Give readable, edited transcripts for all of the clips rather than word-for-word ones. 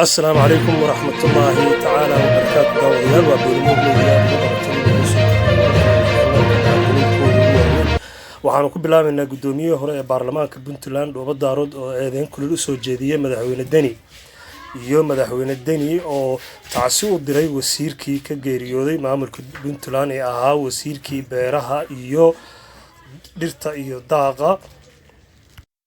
Asalaamu calaykum waraxmatullaahi tacaala wabarakaatu. Daawadayaal, waa Boolimoog. Waxaanu ku bilaabaynaa guddoomiyihii hore ee baarlamaanka Puntland, Dhoobo Daarood, oo eedeyn kulul usoo jeediyey Madaxweyne Deni, iyo Madaxweyne Deni oo tacsi u diray wasiirkii ka geeriyooday maamulka Puntland ee ahaa wasiirkii beeraha iyo dhirta iyo daaqa,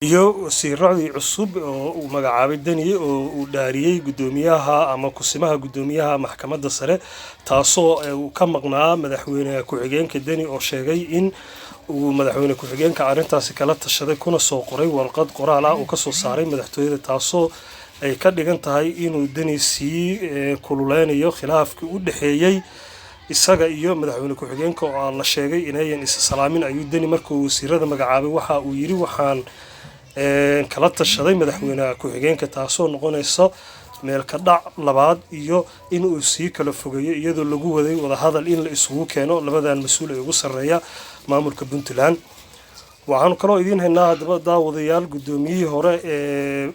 iyo wasiiradii cusub oo uu magacaabay Deni oo uu dhaariyey guddoomiyaha ama kusimaha guddoomiyaha Maxkamadda Sare, taasoo uu ka maqnaa madaxweyne ku-xigeenka Deni, oo sheegay in uu madaxweyne ku-xigeenka arrintaasi kala tashaday kuna soo qoray warqad qoraal ah uu kasoo saaray madaxtooyada, taasoo ay ka dhigan tahay inuu Deni sii kululeynayo khilaafkii u dhexeeyey isaga iyo madaxweyne ku-xigeenka oo la sheegay inayan isa salaamin. Ayuu Deni markuu wasiirada magacaabay waxa uu yidhi: "Waxaan kala tashaday madaxweyne ku-xigeenka," taasoo noqonaysa meelka dhac labaad iyo in uu sii kala fogeeyo, iyadoo lagu waday wadahadal in la isugu keeno labadan mas-uul ee ugu sarreeya maamulka Puntland. Waxaanu kaloo idiin haynaa haddaba, daawadayaal, guddoomiyihii hore ee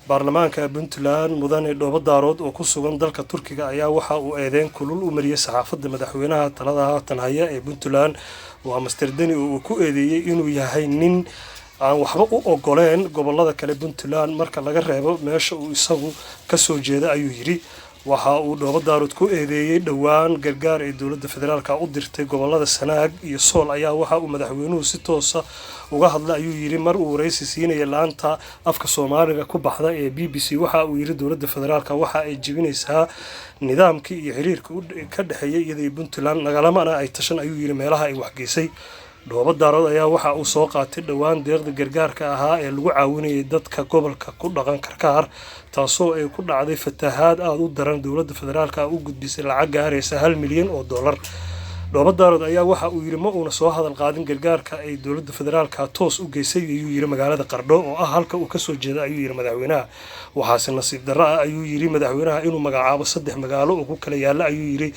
baarlamaanka Puntland, mudane Dhoobo Daarood, oo ku sugan dalka Turkiga, ayaa waxa uu eedeyn kulul u mariyey saxaafadda madaxweynaha talada haatan haya ee Puntland, waa Master Deni, oo uu ku eedeeyey inuu yahay nin aan waxba u ogoleen gobolada kale Puntland marka laga reebo meesha uu isagu kasoo jeeda, ayuu yidhi. Waxa uu Dhoobo Daarood ku eedeeyey dhowaan gargaar ay dowladda federaalka u dirtay gobolada Sanaag iyo Sool ayaa waxa uu madaxweynuhu si toosa uga hadlay, ayuu yidhi. Mar uu waraysi siinaya laanta afka Soomaaliga ku baxda ee BBC, waxa uu yidhi: "Dowladda federaalka waxa ay jebinaysaa nidaamkii iyo xiriirka ka dhexeeya iyadii Puntland, nagalamana ay tashan," ayuu yidhi, "meelaha ay waxgeysay." Dhoobo Daarood ayaa waxa uu soo qaatay dhowaan deeqda gargaarka ahaa ee lagu caawinayay dadka gobolka ku dhaqan Karkaar, taasoo ay ku dhacday fatahaad aada u daran. Dowladda federaalka u gudbisay lacag gaaraysa $1 milyan. Dhoobo Daarood ayaa waxa uu yidhi ma uuna soo hadal qaadin gargaarka ay dowladda federaalka toos u geysay, ayuu yidhi, magaalada Qardho oo ah halka uu kasoo jeeda, ayuu yidhi madaxweynaha. "Waxaase nasiib darro ah," ayuu yidhi madaxweynaha, "inuu magacaabo saddex magaalo oo ku kala yaalla," ayuu yidhi,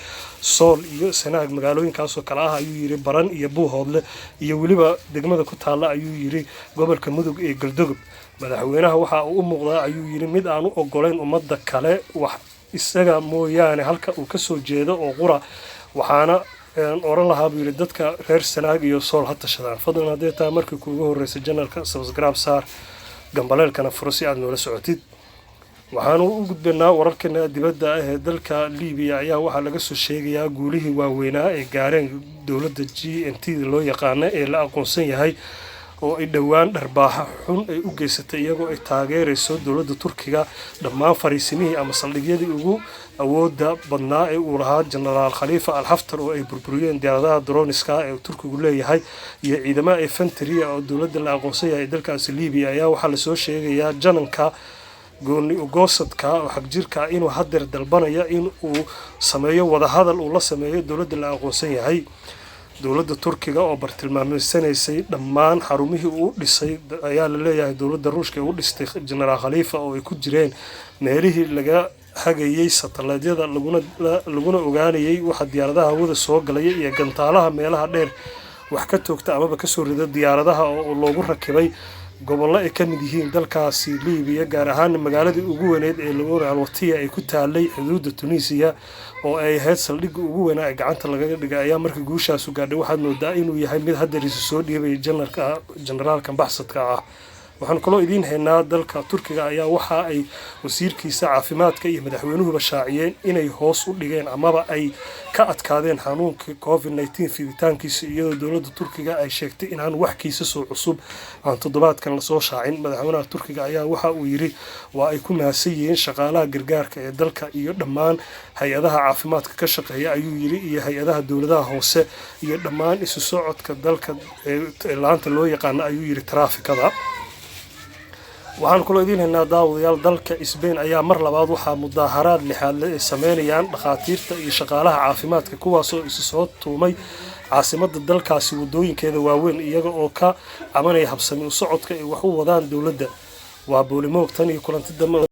"Sool iyo Sanaag, magaalooyinkaasoo kale ah," ayuu yidhi, "Baran iyo Buuhoodle iyo weliba degmada ku taalla," ayuu yidhi, "gobolka Mudug ee Galdogob. Madaxweynaha waxa uu u muuqdaa," ayuu yidhi, "mid aan u ogolayn ummadda kale wax isaga mooyaane halka uu kasoo jeedo oo qura. Waxaana oran lahaa," buu yidhi, "dadka reer Sanaag iyo Sool ha tashadaan." Fadlan, haddii taa markii kuugu horreysay channelka, subscribe saar, gambaleelkana furo si aad noola socotid. Waxaanu u gudbaynaa wararkana dibadda ah ee dalka Libiya ayaa waxaa laga soo sheegayaa guulihii waaweynaa ee gaareen dowladda GNT loo yaqaano ee la aqoonsan yahay, oo ay dhowaan dharbaaxa xun ay u geysatay, iyagoo ay taageerayso dowladda Turkiga, dhammaan fariisimihii ama saldhigyadii ugu awooda badnaa ee uu lahaa Jenaraal Khaliifa Al Xaftar, oo ay burburiyeen diyaaradaha droniska ee Turkigu leeyahay iyo ciidamada infantry oo dowladda la aqoonsan yahay ee dalkaasi Libiya. Ayaa waxaa lasoo sheegayaa jananka gooni ugoosadka oo xagjirka inuu hadeer dalbanayo in uu sameeyo wadahadal uu la sameeyo dowladda la aqoonsan yahay. Dowladda Turkiga oo bartilmaameysanaysay dhammaan xarumihii uu dhisay, ayaa la leeyahay, dowladda Ruushka ee u dhistay Jenaraal Khaliifa, oo ay ku jireen meelihii laga hagayay satellaydyada laguna ogaanayay waxa diyaaradaha hawada soo galaya iyo gantaalaha meelaha dheer wax ka toogta amaba kasoo rida diyaaradaha, oo loogu rakibay gobollo ay ka mid yihiin dalkaasi Liibiya, gaar ahaan magaaladii ugu weyneyd ee lagu Alwatiya ay ku taalay xuduudda Tunisiya, oo ay ahayd saldhigga ugu weynaa ee gacanta lagaga dhigay. Ayaa markii guushaasu gaadhay waxaad moodaa inuu yahay mid haddeer isu soo dhiibaya janarka generaalkan baxsadka ah. Waxaan kaloo idiin haynaa dalka Turkiga ayaa waxa ay wasiirkiisa caafimaadka iyo madaxweynuhuba shaaciyeen inay hoos u dhigeen amaba ay ka adkaadeen xanuunka COVID-19 fiditaankiisa, iyadoo dowladda Turkiga ay sheegtay inaan wax kiisasoo cusub aan toddobaadkan lasoo shaacin. Madaxweynaha Turkiga ayaa waxa uu yidhi waa ay ku mahadsan yihiin shaqaalaha gargaarka ee dalka iyo dhammaan hay-adaha caafimaadka ka shaqeeya, ayuu yidhi, iyo hay-adaha dowladaha hoose iyo dhammaan isu socodka dalka ee laanta loo yaqaano, ayuu yidhi, taraafikada. Waxaan kaloo idiin haynaa, daawadayaal, dalka Spain ayaa mar labaad waxaa mudaaharaad lixaadle ay sameynayaan dhakhaatiirta iyo shaqaalaha caafimaadka, kuwaasoo isu soo tuumay caasimadda dalkaasi wadooyinkeeda waaweyn, iyaga oo ka cabanaya habsami u socodka ay wax u wadaan dowladda. Waa Boolimoog. Tan iyo kulanti dambe.